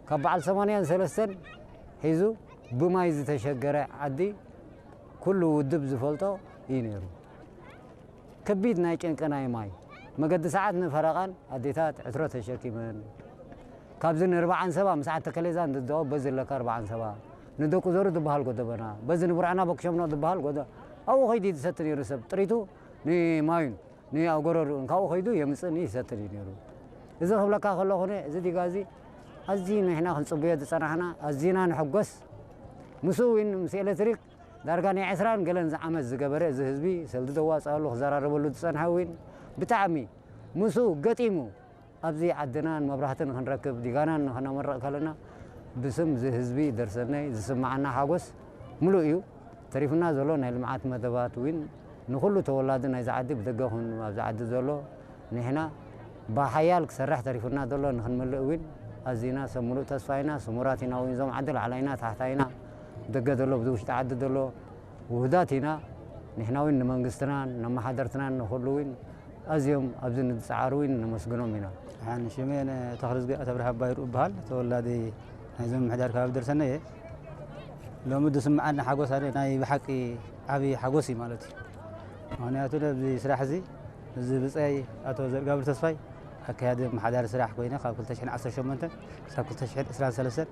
ካብ በዓል ሰማንያን ሰለስተን ሒዙ ብማይ ዝተሸገረ ዓዲ ኩሉ ውድብ ዝፈልጦ እዩ ነይሩ። ከቢድ ናይ ጨንቂ ናይ ማይ መገዲ ሰዓት ንፈረቓን ኣዴታት ዕትሮ ተሸኪመን ካብዚ ንርባዓን ሰባ ምስ ዓዲ ተከሌዛ እንትደኦ በዚ ኣለካ ኣርባዓን ሰባ ንደቁ ዘሩ ዝበሃል ጎደበና በዚ ንቡርዕና በክሸምኖ ዝበሃል ጎደ ኣብኡ ከይዱ እዩ ዝሰቲ ነይሩ ሰብ ጥሪቱ ንማዩን ንኣጎረርኡን ካብኡ ከይዱ የምፅእን ይሰትን እዩ ነይሩ። እዚ ክብለካ ከለኹ እዚ ዲጋ እዚ ኣዝዩ ንሕና ክንፅብዮ ዝፀናሕና ኣዝና ንሕጎስ ምስኡ እውን ምስ ኤሌክትሪክ ዳርጋ ናይ ዕስራን ገለን ዝዓመት ዝገበረ እዚ ህዝቢ ሰልዲ ደዋፅኣሉ ክዘራረበሉ ዝፀንሐ እውን ብጣዕሚ ምስኡ ገጢሙ ኣብዚ ዓድናን መብራህትን ክንረክብ ዲጋናን ንኸነመርቕ ከለና ብስም እዚ ህዝቢ ደርሰነይ ዝስምዓና ሓጎስ ምሉእ እዩ። ተሪፉና ዘሎ ናይ ልምዓት መደባት እውን ንኹሉ ተወላዲ ናይዚ ዓዲ ብደገ ኹን ኣብዚ ዓዲ ዘሎ ንሕና ብሓያል ክሰርሕ ተሪፉና ዘሎ ንክንምልእ እውን ኣዚና ሰብ ምሉእ ተስፋ ኢና። ስሙራት ኢና እውን እዞም ዓዲ ላዕላይና ታሕታይና ደገ ዘሎ ብዚ ውሽጢ ዓዲ ዘሎ ውህዳት ኢና። ንሕና እውን ንመንግስትናን ነመሓደርትናን ንኹሉ እውን ኣዝዮም ኣብዚ ንዝፀዓሩ እውን ነመስግኖም ኢና። ሓን ሽሜ ተኽልዝጊ ኣተብርሃ ባይሩ እበሃል። ተወላዲ ናይዞም ምሕዳር ከባቢ ደርሰነ እየ። ሎሚ ዝስምዓኒ ሓጎስ ኣነ ናይ ብሓቂ ዓብዪ ሓጎስ እዩ ማለት እዩ። ምክንያቱ ነዚ ስራሕ እዚ እዚ ብፀይ ኣቶ ዘርጋብር ተስፋይ ኣካያዲ ኣመሓዳሪ ስራሕ ኮይነ ካብ ክልተ ሽሕን ዓሰርተ ሸሞንተን ክሳብ ክልተ ሽሕን ዕስራን ሰለስተን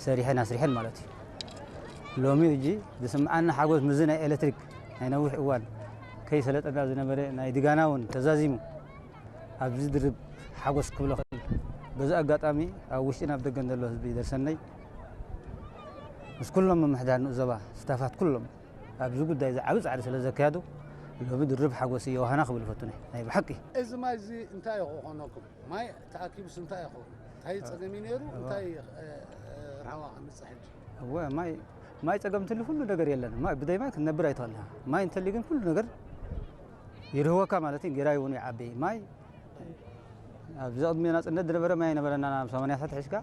ሰሪሐን ኣስሪሐን ማለት እዩ። ሎሚ እጂ ዝስምዓኒ ሓጎስ ምዚ ናይ ኤሌክትሪክ ናይ ነዊሕ እዋን ከይሰለጠና ዝነበረ ናይ ድጋና እውን ተዛዚሙ ኣብዚ ድርብ ሓጎስ ክብሎ ክእል። በዚ ኣጋጣሚ ኣብ ውሽጥን ኣብ ደገን ዘሎ ህዝቢ ደርሰነይ ምስ ኩሎም ምምሕዳር ንኡስ ዞባ ስታፋት ኩሎም ኣብዚ ጉዳይ እዚ ዓቢ ጻዕሪ ስለ ዘካየዱ ሎሚ ድርብ ሓጎስ ዮሃና ክብል ፈቱነ ናይ ብሓቂ። እዚ ማይ እዚ እንታይ እዩ ክኾነኩም? ማይ ተኣኪቡስ እንታይ ይኸውን? እንታይ ጸገም እዩ ነይሩ? እንታይ ረሃዋ ከምጽእ ሕጂ? እወ ማይ ማይ ጸገም እንትሉ ኩሉ ነገር የለን። ማይ ብደይ ማይ ክትነብር ኣይትኽእልን። ማይ እንተሊ ግን ኩሉ ነገር ይርህወካ ማለት እዩ። ጌራ ይውን ይዓቢ ማይ ኣብዚ ቅድሚ ናጽነት ዝነበረ ማይ ነበረና ናብ ሰማንያ ሳት ሕሽካ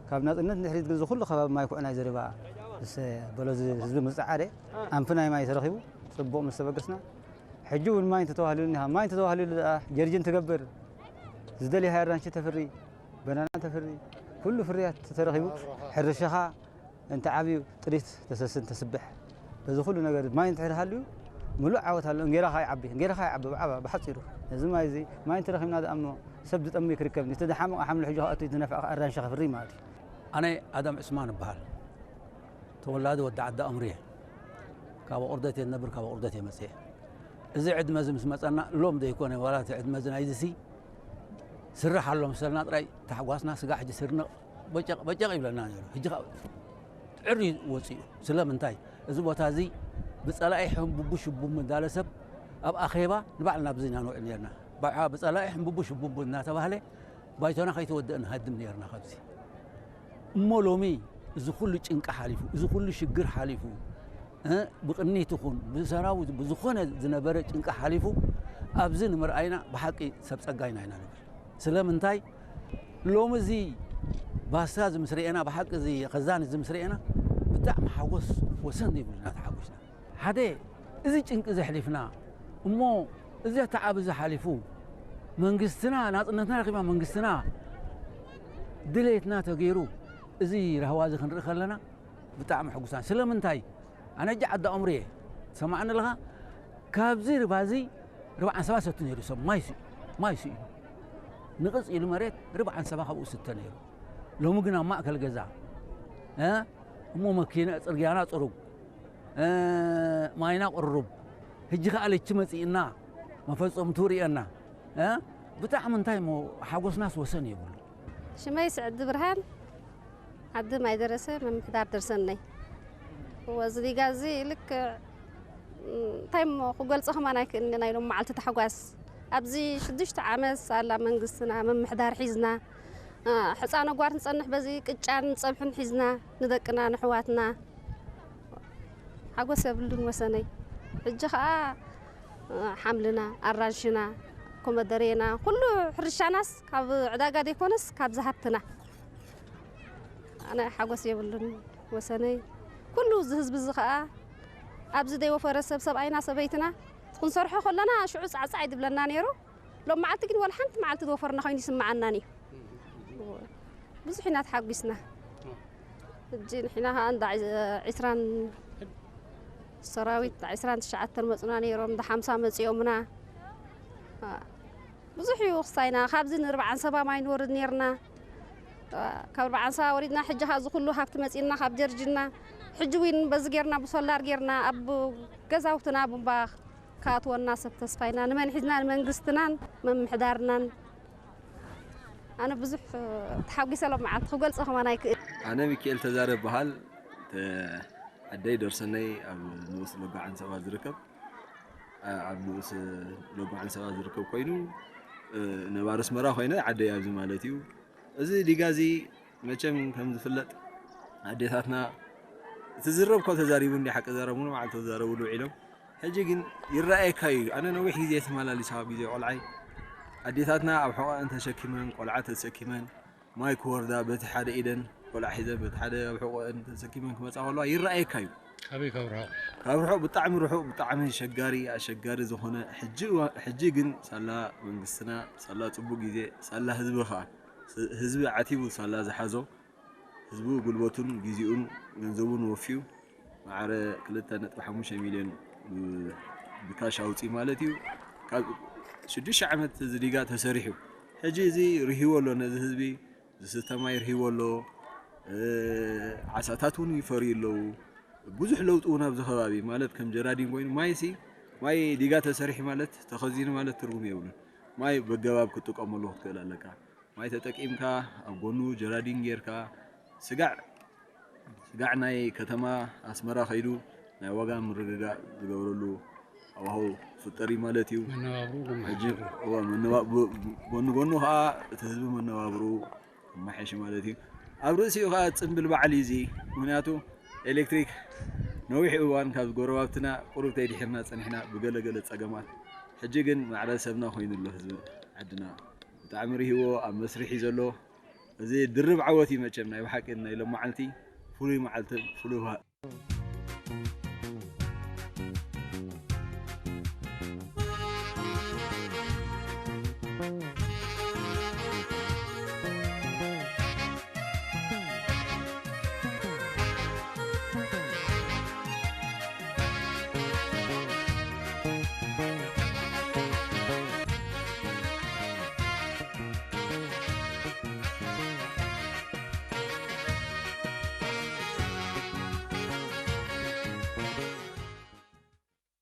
ካብ ናጽነት ንድሕሪት ግን ዝኩሉ ከባቢ ማይ ኩዕናይ ዘሪባ ዝሰ በሎ ህዝቢ ምዝዓረ ኣንፊ ናይ ማይ ተረኺቡ ጽቡቕ ምስ ተበገስና ሕጂ እውን ማይ እንተተዋህልሉ እኒሃ ማይ እንተተዋህልሉ ደኣ ጀርጅን ትገብር ዝደልያ ኣራንሺ ተፍሪ በናና ተፍሪ ኩሉ ፍርያት ተረኺቡ ሕርሻኻ እንተ ዓብዩ ጥሪት ተሰስን ተስብሕ በዚ ኩሉ ነገር ማይ እንድሕር ሃልዩ ምሉእ ዓወት ኣሎ። እንጌራኻ ይዓቢ እንጌራኻ ይዓቢ ብዓባ ብሓፂሩ ነዚ ማይ እዚ ማይ እንተረኺብና ደኣ እሞ ሰብ ዝጠሚ ክርከብ እቲ ዝሓመቐ ሓምሊ ሕጂ ከኣቱ ዝነፍዐ ኣራንሺ ክፍሪ ማለት እዩ። ኣነ ኣዳም ዕስማን እበሃል። ተወላዲ ወዲ ዓዲ ኣምሩ እየ። ካብ ኣቑርደት እየ ዝነብር ካብ ኣቑርደት እየ መፅየ። እዚ ዕድመ እዚ ምስ መፀና ሎም ዘይኮነ ዋላ እቲ ዕድመ እዚ ናይዚ ሲ ስርሕ ኣሎ ምስ በልና ጥራይ ተሓጓስና ስጋዕ ሕጂ ስርንቕ በጨቕ በጨቕ ይብለና ነይሩ። ሕጂ ከዓ ጥዕር እዩ ወፂኡ። ስለምንታይ? እዚ ቦታ እዚ ብፀላኢ ሕንቡቡ ሽቡም እንዳለ ሰብ ኣብ ኣኼባ ንባዕልና ኣብዚ ኢና ንውዕል ነርና። ብፀላኢ ሕንቡቡ ሽቡም እናተባህለ ባይቶና ከይተወደእ ንሃድም ነርና። ካብዚ እሞ ሎሚ እዚ ኩሉ ጭንቂ ሓሊፉ፣ እዚ ኩሉ ሽግር ሓሊፉ፣ ብቕኒት ይኹን ብሰራዊት ብዝኾነ ዝነበረ ጭንቂ ሓሊፉ ኣብዚ ንምርኣይና ብሓቂ ሰብ ጸጋ ኢና ኢና ንብል። ስለምንታይ ሎሚ እዚ ባስታ እዚ ምስ ርኤና ብሓቂ እዚ ኸዛን እዚ ምስ ርኤና ብጣዕሚ ሓጎስ ወሰን ዘይብሉ ኢና ተሓጒስና። ሓደ እዚ ጭንቂ እዚ ኣሕሊፍና እሞ እዚ ተዓብ እዚ ሓሊፉ መንግስትና ናፅነትና ረኺብና መንግስትና ድሌትና ተገይሩ እዚ ራህዋ እዚ ክንርኢ ከለና ብጣዕሚ ሕጉሳን። ስለምንታይ ኣነ እጂ ዓዲ ኣምሪ እየ። ትሰማዕኒ ኣለኻ? ካብዚ ርባዚ ርብዓን ሰባ ሰቲ ነይሩ ሰብ ማይ ስኢኑ፣ ማይ ስኢኑ። ንቕጽ ኢሉ መሬት ርብዓን ሰባ ካብኡ ስተ ነይሩ። ሎሚ ግን ኣብ ማእከል ገዛ፣ እ? እሞ መኪና፣ ጽርግያና ጽሩግ፣ እ፣ ማይና ቅሩብ። ሕጂ ከኣ ለቺ መጺእና፣ መፈጸምቱ ርእየና፣ እ? ብጣዕሚ እንታይ እሞ ሓጎስናስ ወሰን የብሉ። ሽመይ ስዕዲ ብርሃን፣ ዓዲ ማይ ደረሰ፣ ምምሕዳር ደርሰነይ። እወ፣ እዚ ዲጋ እዚ ልክዕ፣ እም፣ እንታይ እሞ ክገልጾ ከማን ኣይክእልን፣ ናይ ሎም መዓልቲ ታሕጓስ። ኣብዚ ሽዱሽተ ዓመት ሳላ መንግስትና ምምሕዳር ሒዝና፣ እ፣ ሕፃን ኣጓር ንጸንሕ በዚ ቅጫን ጸብሕን ሒዝና ንደቅና ንሕዋትና። ሓጎስ የብሉን ወሰነይ። ሕጂ ኸኣ፣ እ፣ ሓምልና፣ ኣራንሽና፣ ኮመደሬና፣ ኩሉ ሕርሻናስ ካብ ዕዳጋ ዘይኮነስ ካብ ዝሃብትና። ኣነ ሓጎስ የብሉን ወሰነይ። ኩሉ እዚ ህዝቢ እዚ ኸኣ ኣብዚ ዘይወፈረ ሰብ፣ ሰብኣይና ሰበይትና ክንሰርሖ ከለና ሽዑ ጻዕጻዕ ይድብለና ነይሩ። ሎም መዓልቲ ግን ወላ ሓንቲ መዓልቲ ዝወፈርና ኮይኑ ይስምዓናን እዩ። ብዙሕ ኢና ተሓጒስና። ሕጂ ንሕና ኸኣ እንዳ ዒስ-፣ ዒስራን ሰራዊት እንዳ ዒስራን ትሽዓተን መጹና ነይሮም፣ እንዳ ሓምሳ መጺኦምና። ብዙሕ እዩ ክሳይና። ካብዚ ንርብዓን ሰባ ማይ ንወርድ ነይርና። ካብ ርብዓን ሰባ ወሪድና፣ ሕጂ ኸኣ እዚ ኩሉ ሃብቲ መጺእና ካብ ጀርጅና። ሕጂ እውን በዚ ጌርና፣ ብሶላር ጌርና፣ ኣብ ገዛውትና ቡምባ ክኣትወና ሰብ ተስፋ ኢና። ንመን ሒዝና? ንመንግስትናን መምሕዳርናን። ኣነ ብዙሕ ተሓጒሰ ሎም መዓልቲ ክገልጾ ከማን ኣይክእል። ኣነ ሚካኤል ተዛረ እበሃል። ተ-፣ ዓደይ ደርሰነይ ኣብ ንኡስ ሎጋዓን ሰባ ዝርከብ፣ ኣ-፣ ኣብ ንኡስ ሎጋዕ ዓንሰባ ዝርከብ ኮይኑ፣ እ፣ ነባሪ ኣስመራ ኮይነ ዓደይ ኣብዚ ማለት እዩ። እዚ ዲጋ እዚ መቸም ከም ዝፍለጥ ኣዴታትና እቲ ዝረብ እኳ ተዛሪቡ እንዲ ሓቂ ዘረብሉ መዓልቲ ተዛረብሉ ውዒሎም። ሕጂ ግን ይረኣየካ እዩ። ኣነ ነዊሕ ግዜ ተመላሊሰ ካብ ግዜ ቆልዓይ ኣዴታትና ኣብ ሕቖአን ተሰኪመን፣ ቆልዓ ተሰኪመን፣ ማይ ክወርዳ በቲ ሓደ ኢደን ቆልዓ ሒዘን በቲ ሓደ ኣብ ሕቖአን ተሰኪመን ክመጻ ከለዋ ይረኣየካ እዩ። ኣበይ ካብ ርሑቕ? ካብ ርሑቕ፣ ብጣዕሚ ርሑቕ፣ ብጣዕሚ ሸጋሪ፣ ኣሸጋሪ ዝኾነ ሕጂ እዋ-፣ ሕጂ ግን ሳላ መንግስትና፣ ሳላ ጽቡቕ ግዜ፣ ሳላ ህዝቢ ኸኣ፣ ስ-፣ ህዝቢ ዓቲቡ ሳላ ዝሓዞ፣ ህዝቢ ጉልበቱን ግዜኡን ገንዘቡን ወፊዩ ማዕረ ክልተ ነጥቢ ሓሙሽተ ሚልዮን ብ-፣ ብካሽ ኣውጺኡ ማለት እዩ። ካብ ሽዱሽተ ዓመት እዚ ዲጋ ተሰሪሑ። ሕጂ እዚ ርሂዎ ኣሎ ነዚ ህዝቢ፣ ዝስተ ማይ ርሂዎ ኣሎ። እ፣ ዓሳታት እውን ይፈርዩ ኣለዉ። ብዙሕ ለውጢ እውን ኣብዚ ከባቢ ማለት ከም ጀራዲን ኮይኑ ማይሲ፣ ማይ ዲጋ ተሰሪሑ ማለት ተኸዚኑ ማለት ትርጉም የብሉን። ማይ በገባብ ክትጥቀመሉ ክትክእል ኣለካ። ማይ ተጠቂምካ ኣብ ጎኑ ጀራዲን ጌርካ ስጋዕ፣ ስጋዕ ናይ ከተማ ኣስመራ ከይዱ ናይ ዋጋ ምርግጋእ ዝገብረሉ ሃዋህው ክፍጠር እዩ ማለት እዩ። መነባብሮ ሕጂ፣ ክመሓየሽ። እወ፣ መነባ-፣ ብ-፣ ጎኒ ጎኑ ከዓ እቲ ህዝቢ መነባብሮ ክመሓየሽ ማለት እዩ። ኣብ ርእሲኡ ከዓ ፅምብል በዓል እዩ እዚ። ምክንያቱ ኤሌክትሪክ ነዊሕ እዋን ካብ ጎረባብትና ቁሩብ ተይድሒርና ፀኒሕና ብገለገለ ፀገማት። ሕጂ ግን ማዕረ ሰብና ኮይኑ ኣሎ ህዝቢ ዓድና። ብጣዕሚ ርሂዎ ኣብ መስርሕ እዩ ዘሎ። እዚ ድርብ ዓወት እዩ መቸም ናይ ብሓቂ ናይ ሎማዓንቲ ፍሉይ መዓልቲ ፍሉይ በዓል።